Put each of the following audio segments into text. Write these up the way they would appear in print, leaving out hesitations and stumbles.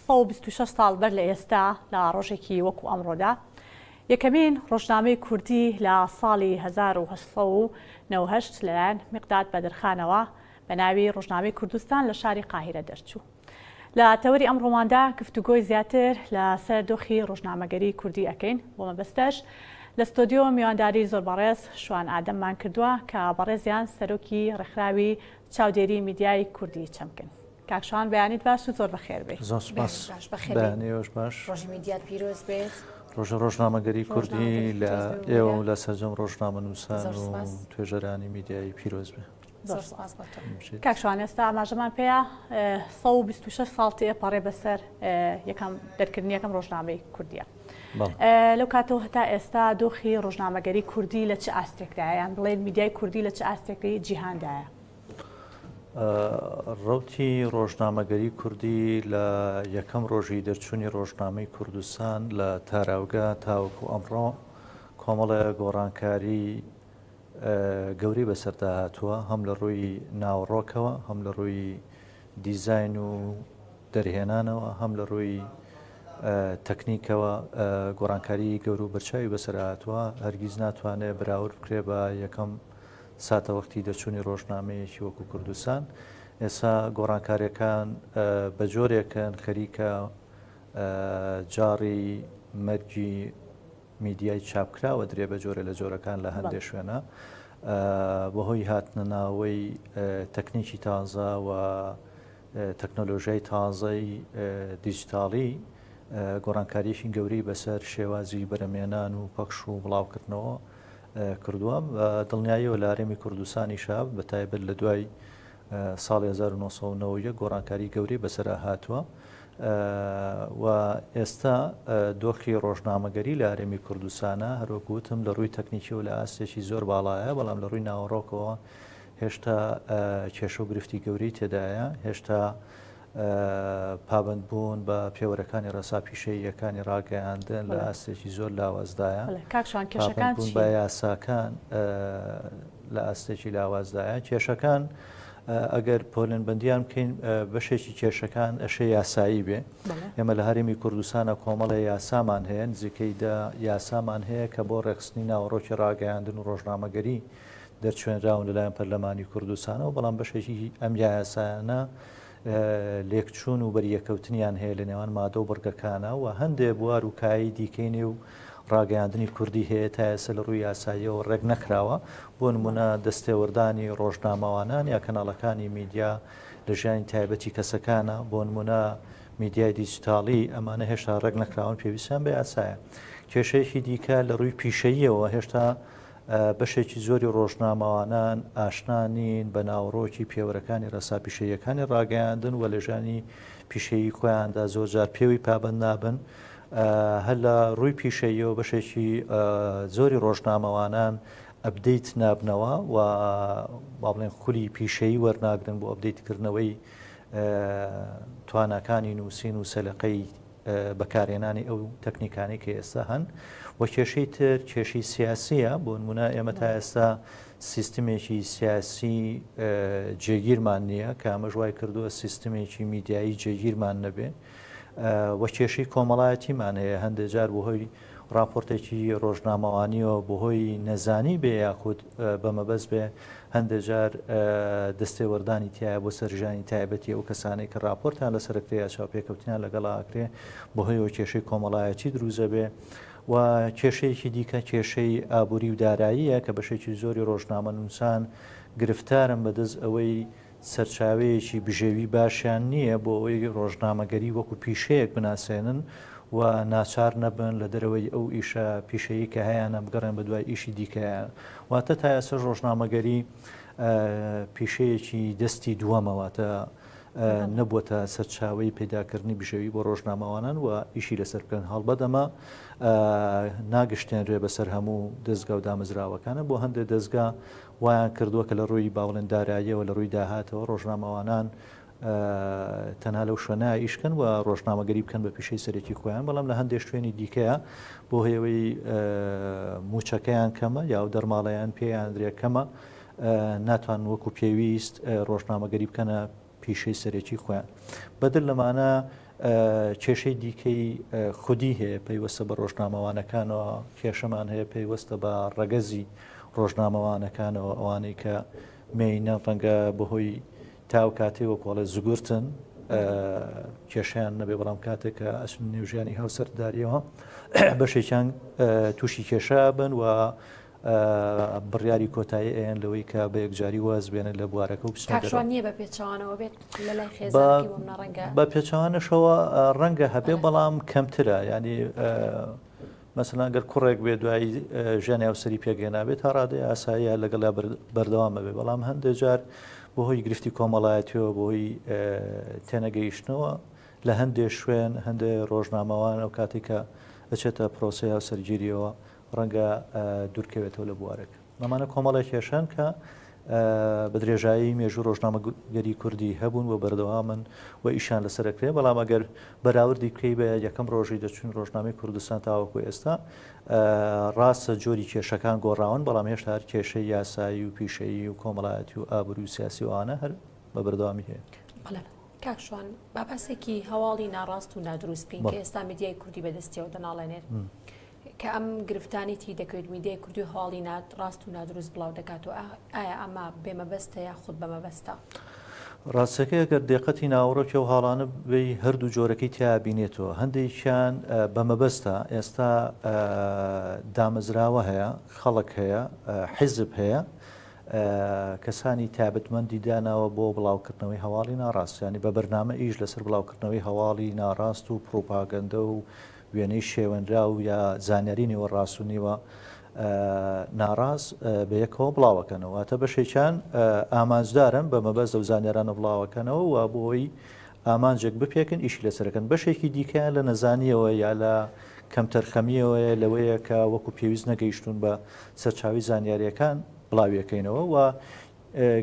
126 ساڵ بەر لە ئێستا لە ڕۆژێکی وەکو ئەمڕۆدا یەکەمین ڕۆژنامەی کوردی لە ساڵی 1898 لەلایەن میقداد بەدرخانەوە بە ناوی ڕۆژنامەی کوردستان لە شاری قاهیرە دەرچوو. لە تەوەری ئەمڕۆماندا گفتوگۆی زیاتر لە سەر دۆخی ڕۆژنامەگەری کوردی ئەکەین، بۆ مەبەستەش لە ستۆدیۆ میوانداری زۆر بەڕێز شوان ئادەممان کردووە کە بەڕێزیان سەرۆکی ڕێکخراوی چاودێری میدیای کوردی چەمکن. کاک شوان بەیانیت باش و زۆر بەخێر بێی. زۆر سوپاس. باش بەخێر بێی. بەیانی ئێوەش باش. ڕۆژی میدیات پیرۆز بێت. ڕۆژە ڕۆژنامەگەری کوردی لە ئێوە و لە سەرجەم ڕۆژنامەنووسان و توێژەرانی میدیایی پیرۆز بێ. زۆر سوپاس بۆ تۆ. کاک شوان ئێستا ئاماژەمان پێیە 126 ساڵ تێپەڕێ بەسەر یەکەم دەرکردنی یەکەم ڕۆژنامەی کوردیە. لەو کاتەوە هەتا ئێستا دۆخی ڕۆژنامەگەری کوردی لە چ ئاستێکدایە یان بڵێن میدیای کوردی لە چ ئاستێکی جیهاندایە؟ ڕەوتی ڕۆژنامەگەری کوردی لە یەکەم ڕۆژی دەرچوونی ڕۆژنامەی کوردستان لە تاراوگە تاوەکو ئەمڕۆ کۆمەڵێ گۆڕانکاری گەورەی بەسەردا هاتووە هەم لە ڕووی ناوەڕۆکەوە هەم لە ڕووی دیزاین و دەرهێنانەوە هەم لە ڕووی تەکنیکەوە گۆڕانکاری گەور و بەرچاوی بەسەر هاتووە هەرگیز ناتوانێت بەراورد بکرێ بە یەکەم ساتەوەختی دەرچوونی ڕۆژنامەیەکی وەکو کوردستان ئێستا گۆڕانکاریەکان بە جۆرێکن خەریکە جاڕی مەرگی میدیای چاپکراوە درێ بە جۆرە لە جۆرەکان لە هەندێک شوێنە بەهۆی هاتنە ناوەی تەکنیکی تازە و تەکنۆلۆژیای تازەی دیجیتاڵی گۆڕانکاریی گەورەی بەسەر شێوازی بەرەمێنان و پەخش و بڵاوکردنەوە کردووە. بە دڵنیاییەوە لە هەرێمی کوردستانیشا بە تایبەت لە دوای ساڵی 1991 گۆڕانکاری گەورەی بەسەرا هاتووە و ئێستا دۆخی ڕۆژنامەگەری لە هەرێمی کوردستانە هەروەک وتم لە ڕووی تەکنیکیەوە لە ئاستێکی زۆر باڵایە بەڵام لە ڕووی ناوەڕۆکەوە هێشتا کێشە و گرفتی گەورەی تێدایە، هێشتا پابەندبوون بە پێوەرەکانی ڕێسا پیشەییەکانی ڕاگەیاندن لە ئاستێکی زۆر لاوازدایە. کاک شوان کێشەکان پابەندبوون بە یاساکان لە ئاستێکی لاوازدایە. کێشەکان ئەگەر پۆلێنبەندیان بکەین بەشێکی کێشەکان ئەشێ یاسایی بێ. ئێمە لە هەرێمی کوردستانە کۆمەڵێ یاسامان هەیە، نزیکەی دە یاسامان هەیە کە بۆ ڕێکخستنی ناوەڕۆکی ڕاگەیاندن و ڕۆژنامەگەری دەرچوێنراون لەلایەن پەرلەمانی کوردستانەوە، بەڵام بەشێکی ئەم یاسایانە لێکچوون و بەریەکەوتنیان هەیە لە نێوان مادە و بڕگەکانە و هەندێ بوار و کایەی دیکەی نێو ڕاگەیاندنی کوردی هەیە تا ئێستا لە ڕووی یاساییەوە ڕێک نەخراوە، بۆ نموونە دەستێوەردانی ڕۆژنامەوانان یا کەناڵەکانی میدیا لە ژیانی تایبەتی کەسەکانە، بۆ نموونە میدیای دیجیتاڵی، ئەمانە هێشتا ڕێک نەخراون پێویستیان بە یاسایە. کێشەیەکی دیکە لە ڕووی پیشەییەوە هێشتا بەشێکی زۆری ڕۆژنامەوانان ئاشنا نین بە ناوەڕۆکی پێوەرەکانی ڕێسا پیشەییەکانی ڕاگەیاندن و لە ژیانی پیشەیی خۆیاندا زۆرجار پێوی پابەند نابن. هەر لە ڕووی پیشەییەوە بەشێکی زۆری ڕۆژنامەوانان ئەپدەیت نابنەوە و با بڵێن خولی پیشەیی وەرناگرن بۆ ئەپدەیتکردنەوەی تواناکانی نووسین و سەلەقەی بەکارهێنانی ئەو تەکنیکانەی کە ئێستا هەن و کێشەی تر کێشەی سیاسیە بۆ نمونە ئێمە تا ئێستا سیستمێکی سیاسی جێگیرمان نییە کە ئەمەش وای کردووە سیستمێکی میدیایی جێگیرمان نەبێ و کێشەی کۆمەڵایەتیمان هەیە هەندێک جار بەهۆی ڕاپۆرتێکی ڕۆژنامەوانیەوە بەهۆی نەزانی بێ یاخود بە مەبەست بێ هەندێک جار دەستێوەردانی تایە بۆ سەر ژیانی تایبەتی ئەو کەسانەی کە ڕاپۆرتیان لەسەر ئەکرێ یا چاوپێکەوتنیان لەگەڵا ئەکرێ بەهۆیەوە کێشەی کۆمەڵایەتی دروست ئەبێ و کێشەیەکی دیکە کێشەی ئابووری و داراییە کە بەشێکی زۆری ڕۆژنامەنووسان گرفتارن بەدەست ئەوەی سەرچاوەیەکی بژێوی باشیان نییە بۆ ئەوەی ڕۆژنامەگەری وەکو پیشەیەک بناسێنن و ناچار نەبن لە دەرەوەی ئەو ئیشە پیشەیی کە هەیانە بگەڕێن بە دوای ئیشی دیکەیان. واتە تا ئێستاش ڕۆژنامەگەری پیشەیەکی دەستی دووەمە، واتە نەبووەتە سەرچاوەی پەیداکردنی بژێوی بۆ ڕۆژنامەوانان و ئیشی لەسەر بکەن. هەڵبەت ئەمە ناگشتێنرێ بەسەر هەموو دەزگا و دامەزراوەکانە، بۆ هەندێک دەزگا وایان کردووە کە لە ڕووی با بڵێن داراییەوە لە ڕووی داهاتەوە ڕۆژنامەوانان تەنها لەو شوێنە ئیش کەن و ڕۆژنامەگەری بکەن بە پیشەی سەرەکی خۆیان بەڵام لە هەندێک شوێنی دیکەیە بۆ هەیەوەی موچەکەیان کەمە یا و دەرماڵەیان پێیان درێ کەمە ناتوان وەکو پێویست ڕۆژنامەگەری بکەنە پیشەی سەرەکی خۆیان بەدر لەمانە. کێشەی دیکەی خودی هەیە پەیوەستە بە ڕۆژنامەوانەکانەوە، کێشەمان هەیە پەیوەستە بە ڕەگەزی ڕۆژنامەوانەکانەوە، ئەوانەی کە مێینە ڕەنگە بەهۆی تاو کاتێ وەکۆڵێ زگورتن کێشیان نەبێ، بەڵام کاتێک کە ئەچن نێو ژیانی هاوسەرداریەوە بەشێکیان تووشی کێشە بن و بڕیاری کۆتایی ئەیەن لەوەی کە بە یەکجاری واز بێنن لە بوارەکە و بچنە کاک شوان دەرەوە. نییە بە پێچەوانەوە بێت لە لای خێزانەکەی بۆ منە ڕەنگە بە پێچەوانەشەوە ڕەنگە هەبێ بەڵام کەمترە ینی مەسەلەن گەر کوڕێک بێ دوایی ژیانی هاوسەری پێکهێنابێت تا ڕادەی ئاساییە لەگەڵیا بەردەوام ئەبێ بەڵام هەندێک جار بەهۆی گرفتی کۆمەڵایەتیەوە بەهۆی تێنەگەیشتنەوە لە هەندێک شوێن هەندێک ڕۆژنامەوان ئەو کاتێک کە ئەچێتە پرۆسەی هاوسەرگیریەوە ڕەنگە دوورکەوێتەوە لە بوارەکە. ئەمانە کۆمەڵێک کێشەن کە بە درێژایی مێژوو ڕۆژنامەگەری کوردی هەبوون و بەردەوامن و ئیشیان لەسەر ئەکرێ، بەڵام ئەگەر بەراوردی بکەی بە یەکەم ڕۆژی دەچوون ڕۆژنامەی کوردستان تاوەکو ئێستا ڕاستە جۆری کێشەکان گۆڕاون، بەڵام هێشتا هەر کێشەی یاسایی و پیشەیی و کۆمەڵایەتی و ئابووری و سیاسی و ئەوانە هەر بە بەردەوامی هەیە. بەڵێ کاک شوان با باسێکی هەواڵی ناڕاست و نادروست بکەین کە ئێستا میدیای کوردی بەدەستیەوە دەناڵێنێت. کە ئەم گرفتانەی تی دەکەوێت میدیای کوردی و هەواڵی نا ڕاست و نادروست بڵاو دەکاتەوە ئایا ئەمە بێ مەبەستە یا خود بە مەبەستە؟ ڕاستەکەی ئەگەر دێقەتی ناوەڕۆکی ئەو هاڵانە بەی هەردوو جۆرەکەی تیا بینێتەوە هەندێکیان بە مەبەستە ئێستا دامەزراوە هەیە خەڵک هەیە حیزب هەیە کەسانی تایبەتمەندی داناوە بۆ بڵاوکردنەوەی هەواڵی ناڕاست ینی بە بەرنامە ئیش لەسەر بڵاوکردنەوەی هەواڵی ناڕاست و پڕوپاگەندە و وێنەی شێوێنراو یا زانیاری نیوە ڕاست و نیوە ناڕاست بە یەکەوە بڵاوەکەنەوە واتە بەشێکیان ئامانجدارن بە مەبەست ئەو زانیارانە بڵاوەکەنەوە و بۆی ئامانجێک بپێکن ئیشی لەسەرەکەن بەشێکی دیکەیان لە نەزانیەوە یا لە کەمتەرخەمیەوەیە لەوەیە کە وەکو پێویست نەگەیشتون بە سەرچاوی زانیاریەکان بڵاویەکەینەوە و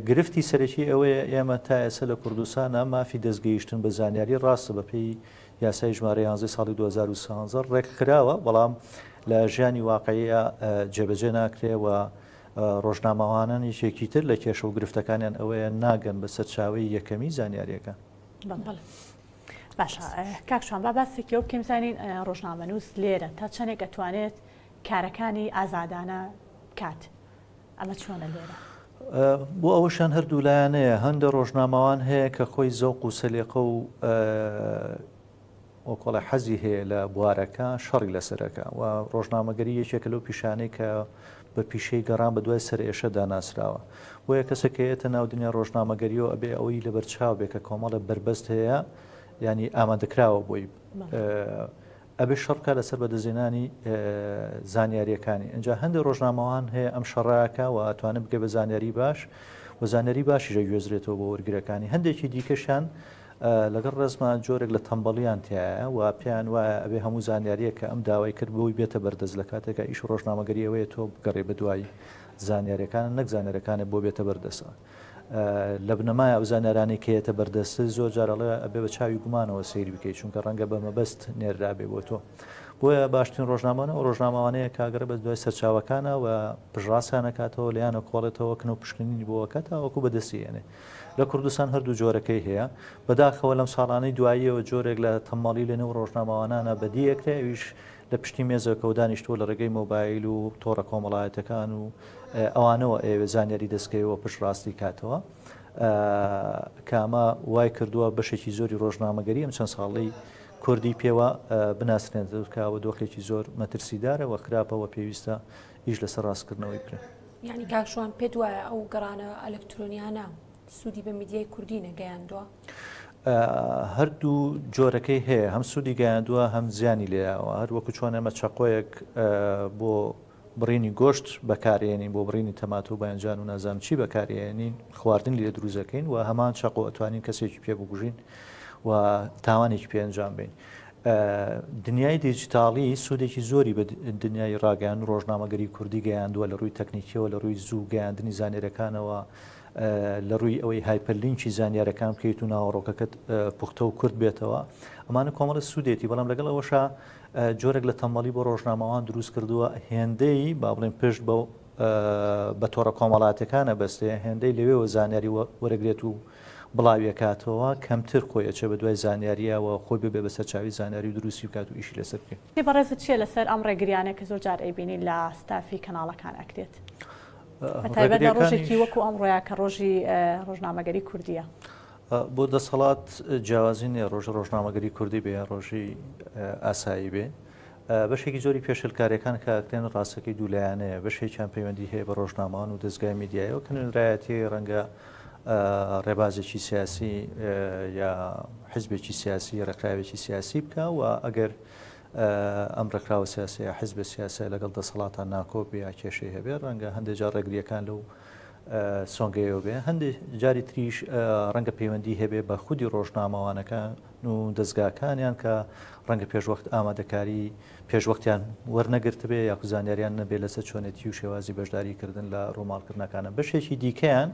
گرفتی سەرەکی ئەوەیە ئێمە تا ئێستا لە کوردستانا مافی دەستگەیشتن بە زانیاری ڕاستە بەپێی یاسای ژمارە یانزەی ساڵی 2013 ڕێکخراوە بەڵام لە ژیانی واقعیە جێبەجێ ناکرێ و ڕۆژنامەوانان یەکێکی تر لە کێشە و گرفتەکانیان ئەوەیە ناگەن بە سەرچاوەی یەکەمی زانیاریەکان. باشە کاک شوان با باسێکی ئەو بکەین بزانین ڕۆژنامەنووس لێرە تا چەندێک ئەتوانێت کارەکانی ئازادانە بکات ئەمە چۆنە لێرە؟ بۆ ئەوەشیان هەردوو لایەنەیە، هەندە ڕۆژنامەوان هەیە کە خۆی زەوق و سەلیقە و وەکۆڵێ حەزی هەیە لە بوارەکە شەڕی لەسەرەکە و ڕۆژنامەگەری یەکێکە لەو پیشانەی کە بە پیشەی گەڕان بە دوای سەرئێشەدا ناسراوە. بۆیە کەسێک کە یەتە ناو دنیای ڕۆژنامەگەریەوە ئەبێ ئەوەی لەبەرچاو بێ کە کۆمەڵێ بەربەست هەیە یانی ئامادەکراوە بۆی. ئەبێ شەڕ بکات لەسەر بەدەستهێنانی زانیارییەکانی. ئینجا هەندێک ڕۆژنامەوان هەیە ئەم شەڕە ئەکا و ئەتوانێت بگە بە زانیاری باش و زانیاری باشیش ئەگوێزرێتەوە بۆ وەرگرەکانی. هەندێکی دیکەشیان لەگەڵ ڕێزما جۆرێک لە تەمبەڵیان تیایە و پێیان وایە ئەبێ هەموو زانیارییەک کە ئەم داوای کرد بۆی بێتە بەردەست لە کاتێکا ئیش ڕۆژنامەگەری ئەوەیە تۆ بگەڕێی بەدوای زانیارییەکان نەک زانیارییەکانت بۆ بێتە بەردەستەوە. لە بنەمای ئەو زانیارانەی کە یەتە بەردەستت زۆر جار ئەڵێ ئەبێ بە چاوی گومانەوە سەیری بکەیت چونکە ڕەنگە بە مەبەست نێررابێ بۆ تۆ بۆیە باشترین ڕۆژنامەوانە ئەو ڕۆژنامەوانەیە کە ئەگەڕێ بە دوای سەرچاوەکانە و پشتڕاستیان ئەکاتەوە لێیان ئەکۆڵێتەوە کنە و پشکنینی بۆ ئەکات تاوەکو بەدەستی ئێنێ لە کوردستان هەردوو جۆرەکەی هەیە بەداخەوە لەم ساڵانەی دواییەوە جۆرێک لە تەممەڵی لەنێو ڕۆژنامەوانانە بەدی ئەکرێ ئەویش لە پشتی مێزێکەوە دانیشتووە لە ڕێگەی مۆبایل و تۆڕە کۆمەڵایەتەکان و ئەوانەوە ئەیەوێت زانیاری دەستکەوێ و پشتڕاستی کاتەوە کە ئەمە وای کردووە بەشێکی زۆری ڕۆژنامەگەری ئەم چەند ساڵەی کوردی پێوە بناسرێنێت کە ئەوە دۆخێکی زۆر مەترسیدارە و خراپە و پێویستە ئیش لەسەر ڕاستکردنەوەی بکرێت. یانی کاک شوان پێت وایە ئەو گەڕانە ئەلکترۆنیانە سوودی بە میدیای کوردی نەگەیاندووە؟ هەردوو جۆرەکەی هەیە هەم سوودی گەیاندووە هەم زیانی لێیاوە هەر وەکو چۆن ئێمە چەقۆیەک بۆ بڕینی گۆشت بەکارێنین بۆ بڕینی تەماتە و بایەنجان و نازانم چی بەکارێنین خواردن لێ دروست دەکەین و هەمان چەقۆ ئەتوانین کەسێکی پێ بکوژین و تاوانێکی پێ ئەنجام بین دنیای دیجیتاڵی سوودێکی زۆری بە دنیای ڕاگەیان و ڕۆژنامەگەری کوردی گەیاندووە لە ڕووی تەکنیکیەوە لە ڕووی زوو گەیاندنی زانیارەکانەوە لە ڕووی ئەوەی hyperlink ی زانیارەکان بکەیت و ناوەڕۆکەکەت پوختە و کورت بێتەوە ئەمانە کۆمەڵە سوودێتی بەڵام لەگەڵ ئەوەشا جۆرێک لە تەمەڵی بۆ ڕۆژنامەوان دروست کردووە هێندەی با بڵێن پشت بە بە تۆڕە کۆمەڵاتەکانە بەستێ هێندەی لەوێوە زانیاری وەرەگرێت و بڵاویەکاتەوە کەمتر خۆی ئەچێ بە دوای زانیارییە و خۆی ببێ بە سەرچاوی زانیاری و دروستی بکات و ئیشی لەسەر بکەین. پێی بەڕێزت چیە لەسەر ئەم ڕێگریانە کە زۆر جار ئەیبینین لە ستافی کەناڵەکان ئەکرێت بە تایبەت لە ڕۆژێکی وەکو ئەمڕۆیا کە ڕۆژی ڕۆژنامەگەری کوردیە؟ بۆ دەسەڵات جیاوازی نیە ڕۆژی ڕۆژنامەگەری کوردی بێ یا ڕۆژی ئاسایی بێ. بەشێکی زۆری پێشێلکارییەکان کە ئەکرێن ڕاستەکەی دوولایەنەیە، بەشێکیان پەیوەندی هەیە بە ڕۆژنامەوان و دەزگای میدیایەوە کە نوێنەرایەتی ڕەنگە ڕێبازێکی سیاسی یا حزبێکی سیاسی ڕێکخراوێکی سیاسی بکە و ئەگەر ئەم ڕێکخراوە سیاسیە حزب سیاسە لەگەڵ دەسەڵاتان ناکۆک بێ یا کێشەی هەبێ ڕەنگە هەندێک جار ڕێگریەکان لەو سۆنگەیەوە بێ هەندێک جاری تریش ڕەنگە پەیوەندی هەبێ بە خودی ڕۆژنامەوانەکان و دەزگاکانیان کە ڕەنگە پێشوەخت ئامادەکاری پێشوەختیان وەرنەگرتبێ یاخود زانیاریان نەبێ لەسەر چۆنێتی و شێوازی بەشداری کردن لە ڕووماڵکردنەکانە. بەشێکی دیکەیان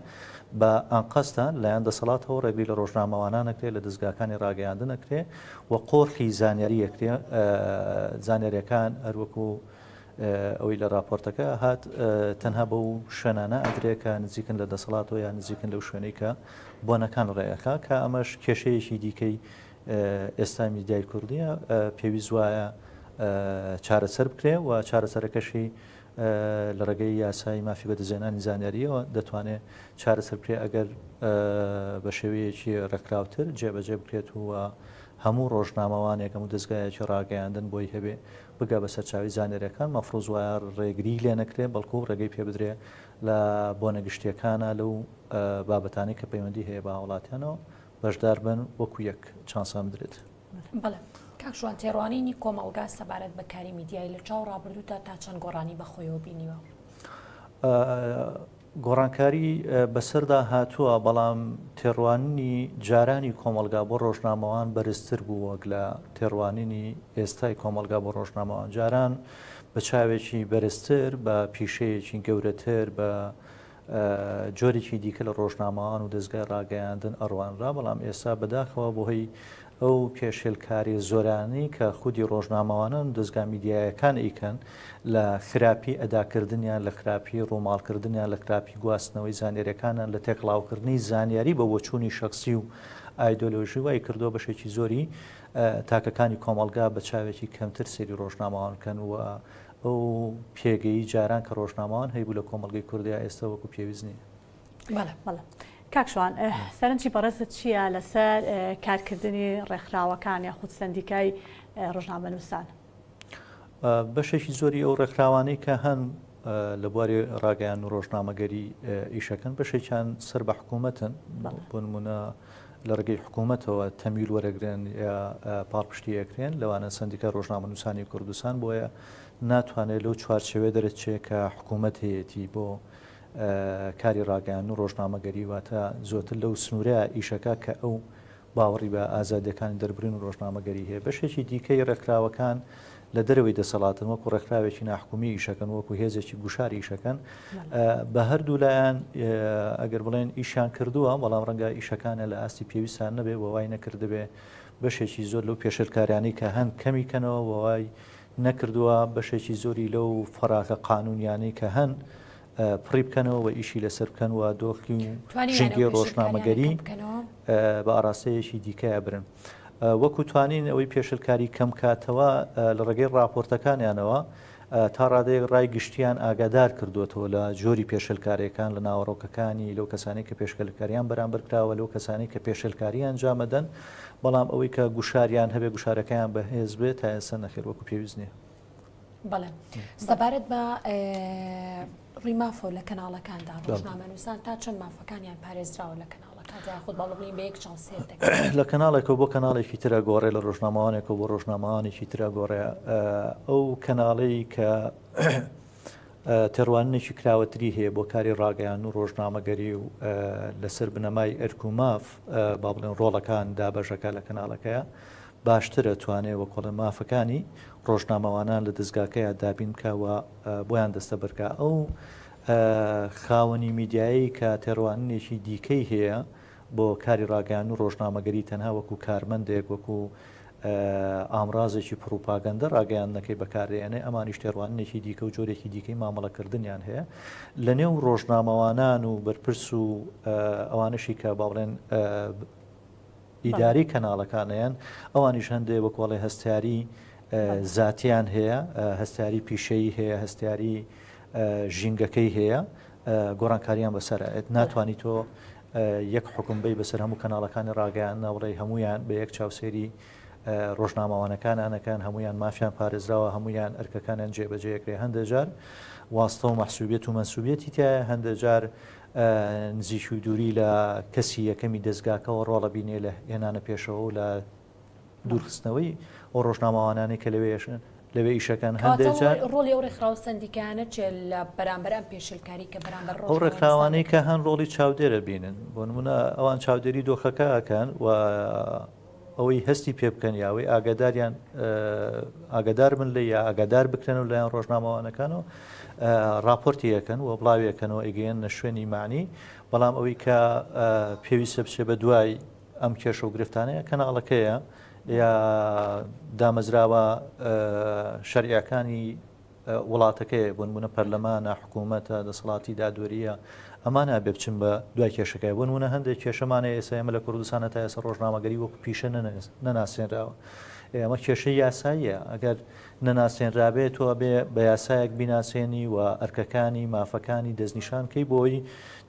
بە ئانقەستە لایەن دەسەڵاتەوە ڕێگری لە ڕۆژنامەوانان ئەکرێ، لە دەزگاکانی ڕاگەیاندن ئەکرێ و قۆرخی زانیاری ئەکرێ، زانیاریەکان هەروەکو ئەوەی لە ڕاپۆرتەکە هات تەنها بەو شوێنانە ئەدرێ کە نزیکن لە دەسەڵاتەوە یان نزیکن لەو شوێنەی کە بۆنەکان ڕێئەخا کە ئەمەش کێشەیەکی دیکەی ئێستا میدیای کوردیە پێویست وایە چارەسەر بکرێ و چارەسەرەکەشی لە ڕێگەی یاسای مافی بەدەستهێنانی زانیاریەوە دەتوانێت چارەسەر بکرێ ئەگەر بە شێوەیەکی ڕێکخراوتر جێبەجێ بکرێت و هەموو ڕۆژنامەوانێک هەموو دەزگایەکی ڕاگەیاندن بۆی هەبێ بگا بە سەرچاوەی زانیاریەکان، مەفروز وایە ڕێگری لێ نەکرێ بەڵکو ڕێگەی پێ بدرێ لە بۆنە گشتیەکانا لەو بابەتانەی کە پەیوەندی هەیە بە هاوڵاتیانەوە بەشدار بن وەکو یەک چانسان بدرێت. بەڵێ کاک شوان تێڕوانینی کۆمەڵگا سەبارەت بە کاری میدیایی لە چاو ڕابردوودا تا چەند گۆڕانی بە خۆیەوە بینیوە؟ گۆڕانکاری بەسەردا هاتووە، بەڵام تێڕوانینی جارانی کۆمەڵگا بۆ ڕۆژنامەوان بەرزتر بوو وەک لە تێڕوانینی ئێستای کۆمەڵگا بۆ ڕۆژنامەوان. جاران بە چاوێکی بەرزتر، بە پیشەیەکی گەورەتر، بە جۆرێکی دیکە لە ڕۆژنامەوان و دەزگای ڕاگەیاندن ئەڕوانرا، بەڵام ئێستا بەداخەوە بەهۆی ئەو پێشێلکاریە زۆرانەی کە خودی ڕۆژنامەوانان و دەزگا میدیایەکان ئەیکەن لە خراپی ئەداکردنیان، لە خراپی ڕووماڵکردنیان، لە خراپی گواستنەوەی زانیاریەکانیان، لە تێکڵاوکردنی زانیاری بە بۆچوونی شەخسی و ئایدۆلۆژی وای کردووە بەشێکی زۆری تاکەکانی کۆمەڵگا بە چاوێکی کەمتر سەیری ڕۆژنامەوان بکەن و ئەو پێگەی جاران کە ڕۆژنامەوان هەیبوو لە کۆمەڵگەی کوردیا ئێستا وەکو پێویست نییە. بەڵێ بەڵێ کاک شوان سەرنجی بەڕێزت چییە لەسەر کارکردنی ڕێکخراوەکان یاخود سەندیکای ڕۆژنامەنووسان؟ بەشێکی زۆری ئەو ڕێکخراوانەی کە هەن لە بواری ڕاگەیان و ڕۆژنامەگەری ئیشەکەن بەشێکیان سەر بە حکوومەتن بۆ نمونە لە ڕێگەی حکوومەتەوە تەمیل وەرەگرن یا پاڵپشتی ئەکرێن لەوانە سندیکای ڕۆژنامەنووسانی کوردستان بۆیە ناتوانێت لەو چوارچێوەیە دەرچێت کە حکوومەت هەیەتی بۆ کاری ڕاگەیاندن و ڕۆژنامەگەری واتە زۆرتر لەو سنوورە ئیشەکە کە ئەو باوەڕی بە ئازادیەکانی دەربڕین و ڕۆژنامەگەری هەیە. بەشێکی دیکەی ڕێکخراوەکان لە دەرەوەی دەسەڵاتن وەکو ڕێکخراوێکی ناحکومی ئیشەکەن وەکو هێزێکی گوشار ئیشەکەن بە هەردوو لایەن ئەگەر بڵێن ئیشیان کردووە بەڵام ڕەنگە ئیشەکانە لە ئاستی پێویستان نەبێ و وای نەکردبێ بەشێکی زۆر لەو پێشێلکاریانەی کە هەن کەمی کەنەوە و وای نەکردووە بەشێکی زۆری لەو فەراغە قانونیانەی کە هەن پڕی بکەنەوە و ئیشی لەسەر بکەن و دۆخی و ژینگەی ڕۆژنامەگەری بە ئاراستەیەکی دیکەیا برن. وەکو توانین ئەوەی پێشلکاری کەم کاتەوە لە ڕێگەی ڕاپۆرتەکانیانەوە تا ڕادەیەک ڕای گشتیان ئاگادار کردووەتەوە لە جۆری پێشلکاریەکان لە ناوەڕۆکەکانی لەو کەسانی کە پێشکەلکاریان بەرامبەر کراوە لەو کەسانی کە پێشلکاری ئەنجامەدەن بەڵام ئەوەی کە گوشاریان هەبێ گوشارەکەیان بەهێز بێت تا ئێستا نەخێر وەکو پێویست نییە. بەڵێ سەبارەت بە ڕووی مافەوە لە کەناڵەکاندا ڕۆژنامەنووسان تا چەند مافەکانیان پارێزراوە لە کەناڵەکاندا یاخود بەڵێ بڵێین بە یەک چاو سەیر دەکرێن؟ لە کەناڵێکەوە بۆ کەناڵێکی ترە گۆڕێ لە ڕۆژنامەوانێکەوە بۆ ڕۆژنامەوانێکی ترە گۆڕێ ئەو کەناڵەی کە تێڕوانینێکی کراوەتری هەیە بۆ کاری ڕاگەیان و ڕۆژنامەگەری و لەسەر بنەمای ئەرک و ماف با بڵێن ڕۆڵەکان دابەشەکە لە کەناڵەکەیە باشترە توانێ وەکۆڵێ مافەکانی ڕۆژنامەوانان لە دەزگاکەیا دابین بکا و بۆیان دەستەبەر کا. ئەو خاوەنی میدیایەی کە تێڕوانینێکی دیکەی هەیە بۆ کاری ڕاگەیاندن و ڕۆژنامەگەری تەنها وەکو کارمەندێک وەکو ئامرازێکی پڕوپاگەندە ڕاگەیاندنەکەی بەکاردێنێ، ئەمانیش تێڕوانینێکی دیکە و جۆرێکی دیکەی مامەڵەکردنیان هەیە لە نێو ڕۆژنامەوانان و بەرپرس و ئەوانەشی کە با بڵێن ئیداری کەناڵەکانیان ئەوانیش هەندێ وەکوڵێ هەستیاری زاتیان هەیە، هەستیاری پیشەیی هەیە، هەستیاری ژینگەکەی هەیە، گۆڕانکاریان بەسەر ناتوانانی تۆ یەک حوکم بەی بەسەر هەموو کەناڵەکانی ڕاگەیاندنا بڵێی هەموویان بە یەک چاو سەیری ڕۆژنامەوانەکانان ئەکەن، هەموویان مافیان پارێزراوە، هەموویان ئەرکەکانیان جێبەجێ ئەکرێ. هەندێ جار واستە و مەحسوبیەت و مەنسوبیەتی تیایە، هەندێ جار نزیکی و دووری لە کەسی یەکەمی دەزگاکەوە ڕۆڵە بینێ لە هێنانە پێشەوە و لە دوورخستنەوەی ئەو ڕۆژنامەوانانەی کە لەوێ لەوێ ئیشەکەن هەندێک جار ڕۆڵی ئەو ڕێکخراوە سەندیکایانە چیە لە بەرامبەر ئەم پێشێلکاری کە بەرامبەر ئەو ڕێکخراوانەی کە هەن ڕۆڵی چاودێرە بینن بۆ نمونە ئەوان چاودێری دۆخەکە ئەکەن و ئەوەی هەستی پێ بکەن یاوەی ئاگاداریان ئاگادار بن لە یا ئاگادار بکرێن و لایەن ڕۆژنامەوانەکانەوە راپۆرتی یەکەن و بڵاویەکەنەوە ئەگەیەنە شوێنی معنی بەڵام ئەوەی کە پێویستە بچێ بە دوای ئەم کێشە و گرفتانەیە کەناڵەکەیە یا دامەزراوە شەرعیەکانی وڵاتەکەیە بۆ نمونە پەرلەمانە حکوومەتە دەسەڵاتی دادوەریە ئەمانە بێ بچن بە دوای کێشەکەی بۆ نمونە هەندێک کێشەمانە ئێستا ئێمە لە کوردستانە تا ئێستا ڕۆژنامەگەری وەکو پیشە نەناسێنراوە ئەمە کێشەی یاساییە ئەگەر نەناسێنرابێت تۆ ئەبێ بە یاسایەک بیناسێنی و ئەرکەکانی مافەکانی دەستنیشان کەی بۆی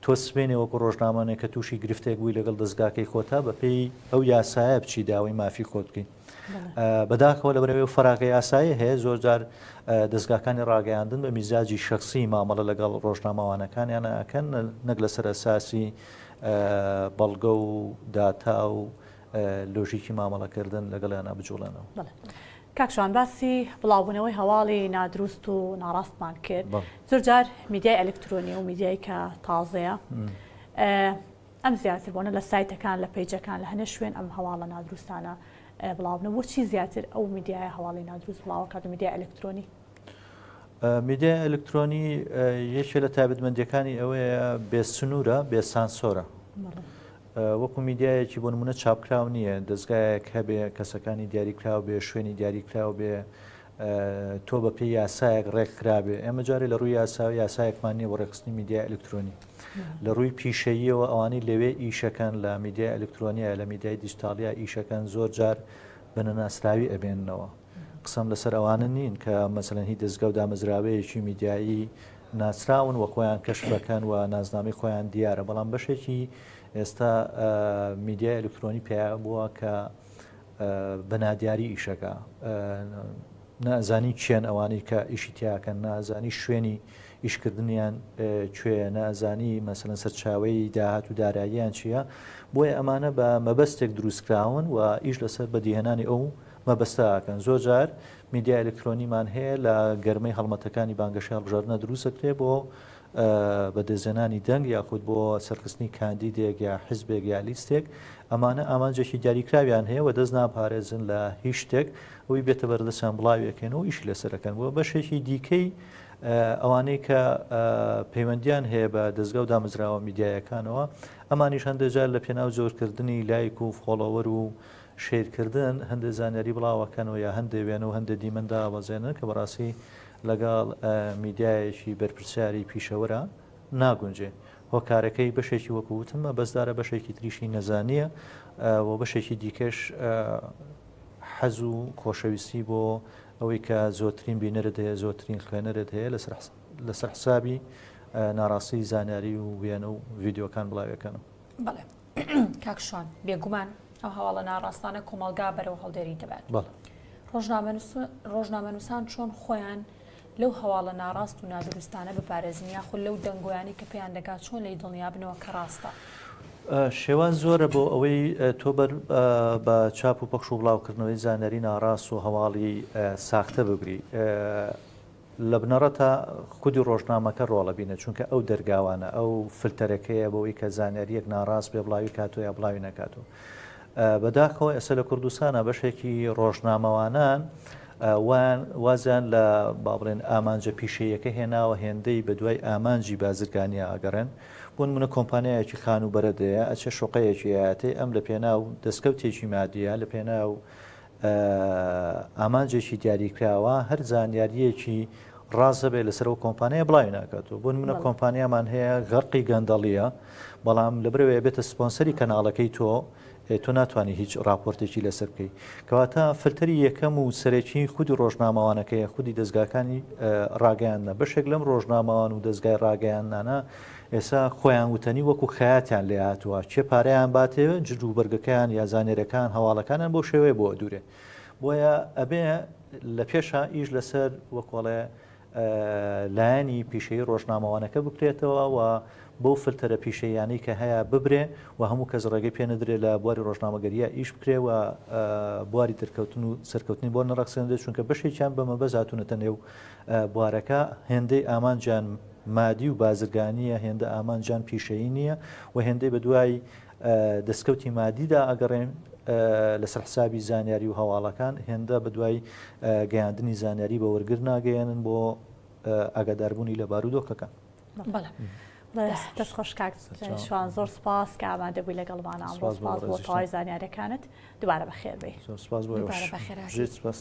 تۆ سبەینێ وەکو ڕۆژنامەنێک کە تووشی گرفتێک بووی لەگەڵ دەزگاکەی خۆتا بەپێی ئەو یاسایە بچی داوای مافی خۆت بکەی. بەداخەوە لەبەرئەوەی ئەو فەراغە یاسایە هەیە زۆر جار دەزگاکانی ڕاگەیاندن بە میزاجی شەخسی مامەڵە لەگەڵ ڕۆژنامەوانەکانیان ئەکەن نەک لەسەر ئەساسی بەڵگە و داتا و لۆژیکی مامەڵەکردن لەگەڵیانە بجوڵێنەوە. کاک شوان باسی بڵاوبوونەوەی هەواڵی نادروست و ناڕاستمان کرد زۆر جار میدیای ئەلکترۆنی و میدیای کە تازەیە ئەم زیاتر بۆنە لە سایتەکان لە پەیجەکان لە هەنێ شوێن ئەم هەواڵە نادروستانە بڵاوبنە بۆچی زیاتر ئەو میدیایە هەواڵی نادروست بڵاوەکات و میدیای ئەلکترۆنی؟ میدیای ئەلکترۆنی یەکێ لە تایبەتمەندیەکانی ئەوەیە بێ سنوورە بێ سانسۆرە. وەکو میدیایەکی بۆ نمونە چاپکراو نییە دەزگایەک هەبێ کەسەکانی دیاریکراو بێ شوێنی دیاریکراو بێ تۆ بە پێی یاسایەک ڕێک خرابێ ئێمە جارێ لە ڕووی یاسا و یاسایەکمان نییە بۆ ڕێکخستنی میدیای ئەلکترۆنی لە ڕووی پیشەییەوە ئەوانەی لەوێ ئیشەکەن لە میدیای ئەلکترۆنیە لە میدیای دیجیتاڵیا ئیشەکەن زۆر جار بە نەناسراوی ئەبێننەوە قسەم لەسەر ئەوانە نین کە مەسەلەن هی دەزگا و دامەزراوەیەکی میدیایی ناسراون و خۆیان کەشفەکەن و نازنامەی خۆیان دیارە بەڵام بەشێکی ئێستا میدیای ئەلکترۆنی پیا بووە کە بە نادیاری ئیشەکە نازانی چێن ئەوانەی کە ئیشی تیاکەن نازانی شوێنی ئیشکردنیان کوێیە نازانی مەسەلەن سەرچاوەی داهات و داراییان چییە بۆیە ئەمانە بە مەبەستێک دروستکراون و ئیش لەسەر بەدیهێنانی ئەو مەبەستە ئەکەن. زۆر جار میدیای ئەلکترۆنیمان هەیە لە گەرمەی هەڵمەتەکانی بانگەشەی هەڵبژاردنە دروست ئەکرێ بۆ بەدەستهێنانی دەنگ یاخود بۆ سەرخستنی کاندیدێک یا حزبێک یا لیستێک ئەمانە ئامانجێکی دیاریکراویان هەیە و دەست ناپارێزن لە هیچ شتێک ئەوی بێتە بەردەستیان بڵاویەکەن و ئیشی لەسەرەکەن بۆ بەشێکی دیکەی ئەوانەی کە پەیوەندیان هەیە بە دەزگا و دامەزراوە میدیایەکانەوە ئەمانیش هەندێک جار لە پێناو زۆرکردنی لایک و follower و share کردن هەندێ زانیاری بڵاوەکەنەوە یا هەندێ وێنە و هەندێ دیمەن دابەزێنن کە بەڕاستی لەگەڵ میدیایەکی بەرپرسیاری پیشەوەرا ناگونجێ. هۆکارەکەی بەشێکی وەکو وتم مەبەستدارە بەشێکی تریشی نەزانییە و بەشێکی دیکەش حەز و خۆشەویستی بۆ ئەوەی کە زۆرترین بینەرت هەیە زۆرترین خوێنەرت هەیە لەسەر حسابی ناڕاستی زانیاری و وێنە و ڤیدیۆکان بڵاویەکەنەوە. بەڵێ کاک شوان بێگومان ئەو هەواڵە ناڕاستانە کۆمەڵگا بەرەو هەڵدێری دەبات. ڕۆژنامەنووسان چۆن خۆیان لەو هەواڵە ناڕاست و نادروستانە بپارێزن یاخود لەو دەنگۆیانەی کە پێیان دەگات چۆن لێی دڵنیابنەوە کە ڕاستە؟ شێواز زۆرە بۆ ئەوەی تۆ بەر بە چاپ و پەخش و بڵاوکردنەوەی زانیاری ناڕاست و هەواڵی ساختە بگری. لە بنەڕەتا خودی ڕۆژنامەکە ڕۆڵە بینێ چونکە ئەو دەرگاوانە ئەو فلتەرەکەیە بۆ ئەوەی کە زانیاریەک ناڕاست بێ بڵاوی کاتۆ یا بڵاوی نەکاتۆ. بەداخەوە ئێستا لە کوردستانە بەشێکی ڕۆژنامەوانان وان وازیان لە با بڵێن ئامانجە پیشەیەکە هێناوە هێندەی بە دوای ئامانجی بازرگانیا ئەگەڕێن بۆ نمونە کۆمپانیایەکی خانووبەرە دەیە ئەچێ شوقەیەکی ئەیاتێ ئەم لە پێناو دەستکەوتێکی مادیە لە پێناو. ئامانجێکی دیاریکراوە هەر زانیارییەکی ڕاست هەبێت لەسەر ئەو کۆمپانیایە بڵاوی ناکاتەوە بۆ نمونە کۆمپانیامان هەیە غەرقی گەندەڵیە بەڵام لەبەرئەوەی ئەبێتە سپۆنسەری کەناڵەکەی تۆ تۆ ناتوانانی هیچ راپۆرتێکی لەسەر بکەیت کەواتە فلتەری یەکەم و سەرەکی خودی ڕۆژنامەوانەکەیە خودی دەستگاکانی ڕاگەیاندنە بەشێک لەم ڕۆژنامەوان و دەستگای ڕاگەیاندنانە ئێستا خۆیان وتەنی وەکو خەیاتیان لێ هاتووە کێ پارەیان باتێ جل و بەرگەکەیان یا زانیەرەکان هەواڵەکانیان بەو شێوەیە بۆ ئەدورێ بۆیە ئەبێ لە پێشا ئیش لەسەر وەکۆڵێ لایەنی پیشەیی ڕۆژنامەوانەکە بکرێتەوە و بەو فلتەرە پیشەییانەی کە هەیە ببرێ و هەموو کەس ڕێگەی پێ نەدرێ لە بواری ڕۆژنامەگەریە ئیش بکرێ و بواری دەرکەوتن و سەرکەوتنی بۆ نەڕەخسێنرێت چونکە بەشێکیان بە مەبەست هاتوونەتە نێو بوارەکە هێندەی ئامانجیان مادی و بازرگانییە، هێندە ئامانجیان پیشەیی نییە و هێندەی بەدوای دەستکەوتی مادیدا ئەگەڕێن لەسەر حسابی زانیاری و هەواڵەکان، هێندە بەدوای گەیاندنی زانیاری بە وەرگر ناگەیەنن بۆ ئاگاداربوونی لە بارودۆخەکان. بەڵێ. دەست خۆش کاک شوان زۆر سپاس کە ئامادە بووی لەگەڵمان ئەمڕۆ سپاس بۆ تەواوی زانیاریەکانت دووبارە بەخێر بێی. زۆر سپاس بۆ ئێوەش. دووبارە بەخێر هاتیت. سپاس.